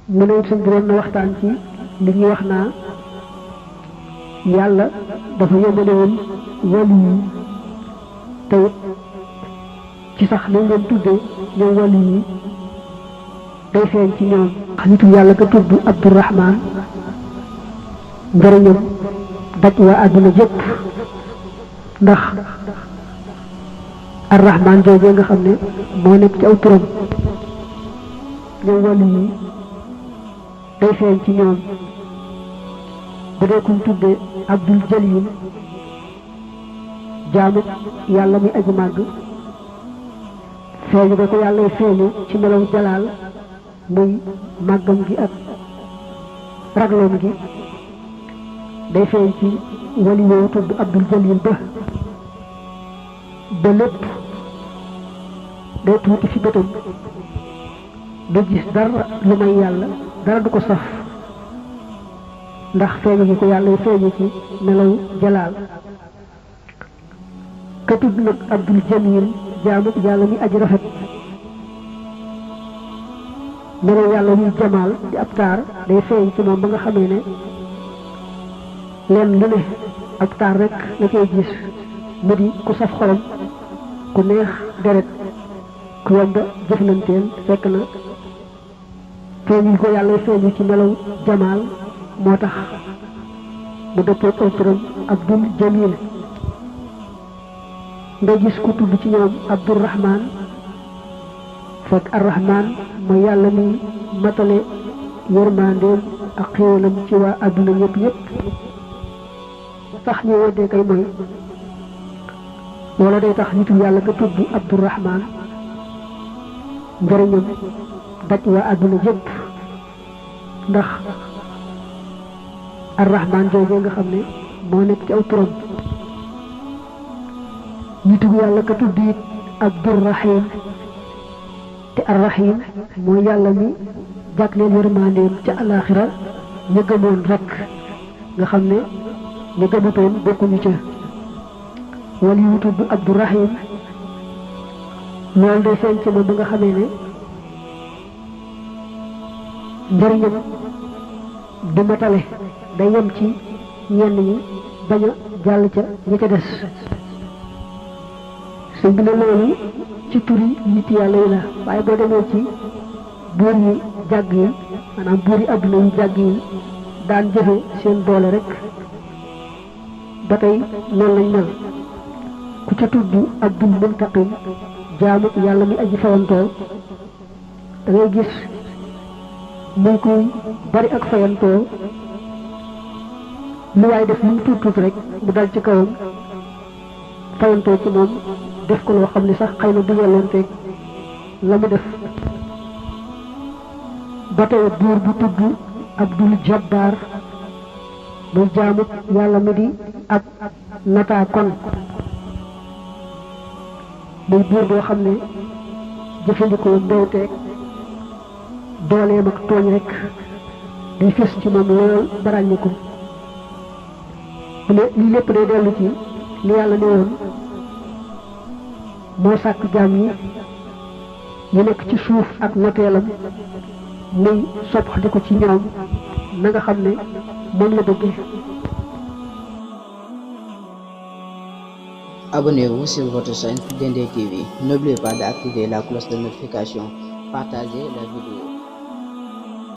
mu ne suñ borom na waxtaan ci li ñuy wax naa yàlla dafa yemale woon wàllu yi te it ci sax lañ leen tuddee ñoom wàllu yi day feeñ ci ñoom nitu yàlla ka tudd Abdurahman njëriñam daj waa àdduna jëpp ndax Arrahman joojee nga xam ne moo nekk ci aw turam ñoom wàllu yi day feeñ ci ñoom bu dee kuñ tuddee Abdul Jalil jaamu yàlla muy aji màgg feeñu ba ko yàlla feeñu ci melaw jalaal muy màggam gi ak ragloom gi day feeñ ci wali woowu tudd Abdul Jalil ba lépp day tuuti fi bëtam du gis dara lu may yàlla dara du ko saf ndax feeñu gi ko yàlla feeñu ci melaw jalaal ka tudd nag Abdul Jamil jaamu yàlla muy aji rafet melaw yàlla muy jamaal di ab taar day feeñ ci moom ba nga xamee ne leen lu ne ab taar rek la koy gis mu di ku saf xolam ku neex deret ku yomb jëflanteel fekk na feeñu ko yàlla feeñu ci melaw jamaal moo tax mu dëppoo aw turam Abdul Jamil nga gis ku tudd ci ñoom Abdurahman fekk Arrahman mooy yàlla mi matale yërmandeem ak xéewalam ci waa àdduna ñëpp tax ñu weddee kay mooy wala day tax nitu yàlla nga tudd Abdurahman njëriñam daj waa àdduna jëpp ndax Arrahman joojee nga xam ne moo nekk ci aw turam nitu yàlla ka tudd it Abdurrahim te Arrahim mooy yàlla mi jagleel yërmandeem ca alaxira ñu gëmoon rek nga xam ne ñu gëmatoon bokkuñu ca wala yu tudd Abdurrahim loolu day feeñ ci moom ba nga xamee ne njëriñam du matale day yem ci ñenn ñi bañ a jàll ca ñi ca des sëñ bi ne loolu ci turi nit yàlla yi la waaye boo demee ci buur yi jàgg yi maanaam buur yi adduna yi jàgg yi daan jëfe seen doole rek ba tey noonu lañ mel ku ca tudd Abdul Muntaqim jaamu yàlla mi aji fayantoo da ngay gis muy koy bari ak fayantoo lu waay def lu mu tuut rek mu dal ci kawam fayantoo ci moom def ko loo xam ne sax xëy na du yelloonteeg la mu def ba tey buur bu tudd Abdul Jabbar muy jaamu yàlla mi di ab nataa kon muy buur boo xam ne jëfandikoo mbewteeg dooleem ak tooñ rek di fës ci moom lool baraññi ko lii lépp day dellu ci li yàlla ne woon moo sàkk jaam yi ñu nekk ci suuf ak noteelam muy soppaxdi ko ci ñoom na nga xam ne moom la bëgg. Abonnez-vous sur votre chaîne Dendé TV. N'oubliez pas d'activer la cloche de notification. Partagez la vidéo.